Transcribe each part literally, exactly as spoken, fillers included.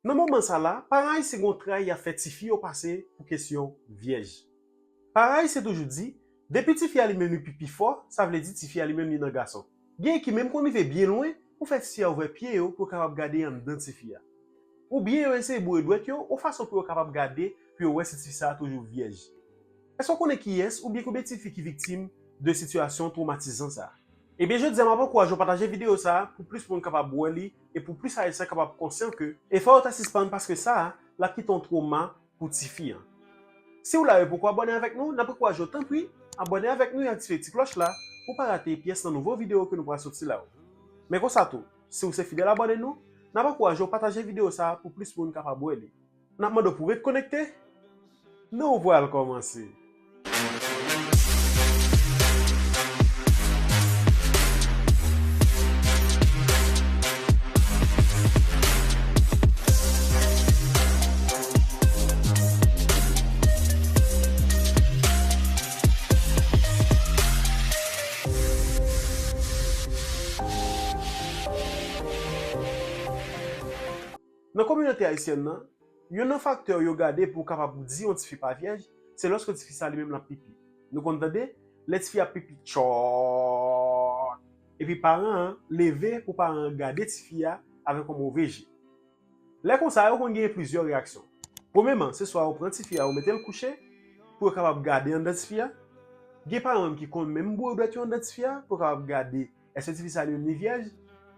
Nan moman sa la, paran ayisyen gen yon tray y ap fè tifi yo pase pou kesyon vyèj. Paran ayisyen toujou di, depi tifi a li menm li pipi fò, sa vle di tifi a li menm li nan gason. Genyen ki menm konn rive byen lwen pou fè tifi a ouvè pye yo pou yo kapab gade anndan tifi a. Oubyen yo eseye boure dwèt yo yon fason pou yo kapab gade, pou yo wè si tifi sa a toujou vyèj. Èske w konnen kiyès oubyen konbyen tifi ki viktim de sitiyasyon twomatizan sa a? Ebyen, jodi a, m ap ankouraje w pataje videyo sa a pou plis moun kapab wè li e pou plis Ayisyen kapab konsyan ke efò yo ta sispann, paske sa a, l ap kite yon twoma pou tifi an. Si w la e poko abòne avèk nou, n ap ankouraje w tanpri abòne avèk nou e aktive ti klòch la pou w pa rate pyès nan nouvo videyo ke nou pral soti la yo. Men konsa tou, si w se fidèl abòne nou, n ap ankouraje w pataje videyo sa a pou plis moun kapab wè li. N ap mande w pou w ret konekte. Nou pral kòmanse. Nan kominote ayisyèn nan, youn nan faktè yo gade pou w kapab di yon tifi pa vyèj, se lòske tifi sa li menm l ap pipi. Nou konn tande, lè tifi ap pipi tchòt, epi paran an leve pou paran an gade tifi a avèk yon move je. Lè konsa, yo konn genyen plizyè reyaksyon. Premyèman, se swa yo pran tifi a, yo mete l kouche pou yo kapab gade anndan tifi a. Gen paran menm ki konn menm boure dwèt yo anndan tifi a pou yo kapab gade èske tifi sa li menm li vyèj.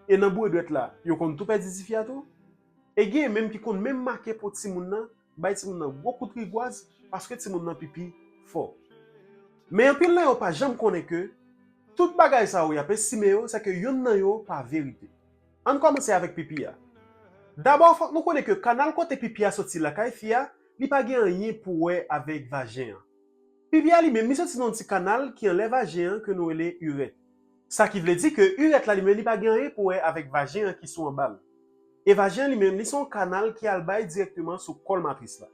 E nan boure dwèt la, yo konn tou pèdi tifi a tou. E gen menm ki konn menm make po timoun nan, bay timoun nan gwo kout rigwaz paske timoun nan pipi fò. Men anpil nan yo pa janm konnen ke tout bagay sa yo y ap estime yo, se ke youn nan yo pa verite. Ann kòmanse avèk pipi a. Dabò, fòk nou konnen ke kanal kote pipi a soti lakay fi a, li pa gen anyen pou wè avèk vajen an. Pipi a li menm, li soti nan yon ti kanal ki anlè vajen an ke nou rele irèt. Sa ki vle di ke irèt la li menm li pa gen anyen pou wè avèk vajen an ki sou anba l. E vajen an li menm, li se yon kanal ki al bay dirèkteman sou kòl matris la.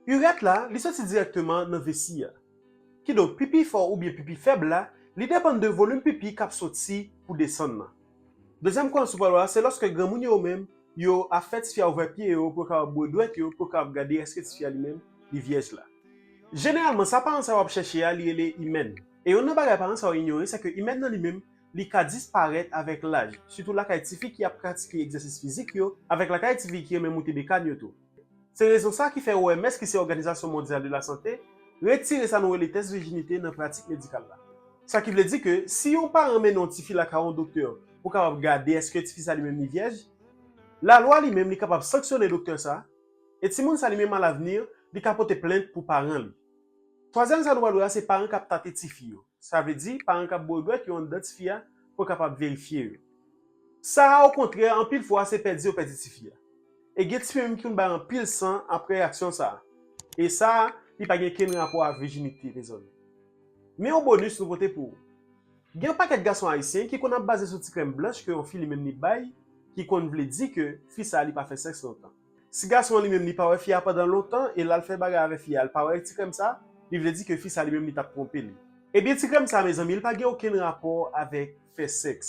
Irèt la, li soti dirèkteman nan vesi a. Kidonk, pipi fò oubyen pipi fèb la, li depann de volim pipi k ap soti pou desann nan. Dezyèm konsèp ou pral wè a, se lòske granmoun yo menm, yo ap fè tifi a ouvè pye yo pou yo kapab boure dwèt yo, pou yo kapab gade èske tifi a li menm, li vyèj la. Jeneralman, sa paran sa yo ap chèche a, li rele imèn. E youn nan bagay paran sa yo inyore, se ke imèn nan li menm, li ka disparèt avèk laj, sitou lakay tifi ki ap pratike egzèsis fizik yo, avèk lakay tifi ki renmen moute bekàn yo tou. Se rezon sa ki fè O M S, ki se Òganizasyon Mondyal de Lasante, retire sa nou rele tès vijinite nan pratik medikal la. Sa ki vle di ke si yon paran mennen yon tifi lakay yon doktè pou kapab gade èske tifi sa li menm li vyèj, lalwa li menm li kapab sanksyone doktè sa, e timoun sa li menm alavni, li ka pote plent pou paran li. Twazyèm sa nou pral wè a se paran k ap tate tifi yo. Sa vle di, paran k ap boure dwèt yo anndan tifi a pou yo kapab verifye yo. Sa a, okontrè, anpil fwa, se pèdi yo pèdi tifi a. E gen tifi menm ki konn bay anpil san apre aksyon sa a. E sa a, li pa gen kenn rapò ak vijinite, mezanmi. Men yon bonis nou pote pou ou. Gen yon pakèt gason ayisyen ki konn ap baze sou ti krèm blanch ke yon fi li menm li bay, ki konn vle di ke fi sa a li pa fè sèks lontan. Si gason an li menm li pa wè fi a pandan lontan e l al fè bagay avèk fi a, l pa wè ti krèm sa, li vle di ke fi sa li menm li t ap twonpe li. Ebyen, ti krèm sa, mezanmi, li pa gen okenn rapò avèk fè sèks.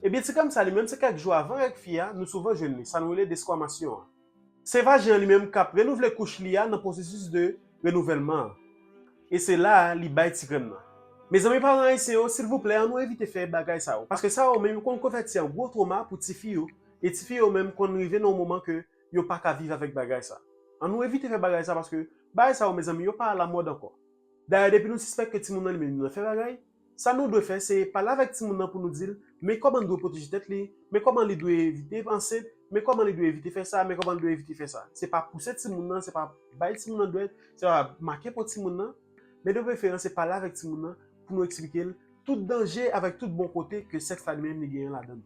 Ebyen, ti krèm sa li menm, se kèk jou avan règ fi a, nou souvan jwenn li, sa nou rele deskwamasyon an. Se vajen an li menm k ap renouvle kouch li a nan pwosesis de renouvèlman an. E se la a li bay ti krèm nan. Mezanmi, paran ayisyen yo, silvouplè, ann nou evite fè bagay sa yo. Paske sa yo menm, yo konn konvèti an gwo twoma pou tifi yo. E tifi yo menm konn rive nan yon moman ke yo pa ka viv avèk bagay sa. Ann nou evite fè bagay sa, paske bagay sa yo, mezanmi, yo pa alamòd ankò. Dayè, depi nou sispèk ke timoun nan li menm li nan fè bagay, sa nou dwe fè, se pale avèk timoun nan pou nou di l, men kòman l dwe pwoteje tèt li, men kòman li dwe evite ansent, men kòman li dwe evite fè sa, men kòman li dwe evite fè sa. Se pa pouse timoun nan, se pa bay timoun nan dwèt, se pa make po timoun nan, men de preferans, se pale avèk timoun nan pou nou eksplike l tout danje avèk tout bon kote ke sèks la li menm li genyen ladan l.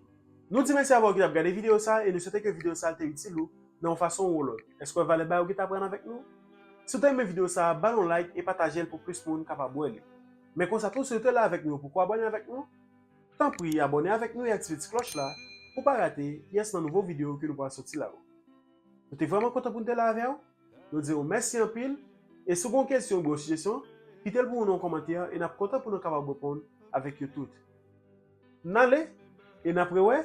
Nou di mèsi avè w ki t ap gade videyo sa a e nou swete ke videyo sa a te itil ou nan yon fason ou yon lòt. Èske w wè valè bagay ou gentan aprann avèk nou? Si w te renmen videyo sa a, ba l yon like e pataje l pou plis moun kapab wè li. Men konsa tou, si w te la avèk nou, poko abòne avèk nou, tanpri abòne avèk nou e aktive ti klòch la pou w pa rate pyès nan nouvo videyo ke nou pral soti la yo. Nou te vrèman kontan pou n te la avè w. Nou di w mèsi anpil. E si w gen yon kesyon oubyen yon sijesyon, kite l pou nou nan yon kòmantè e n ap kontan pou nou kapab reponn avèk yo tout. N ale e n ap rewè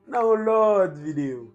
nan yon lòt videyo.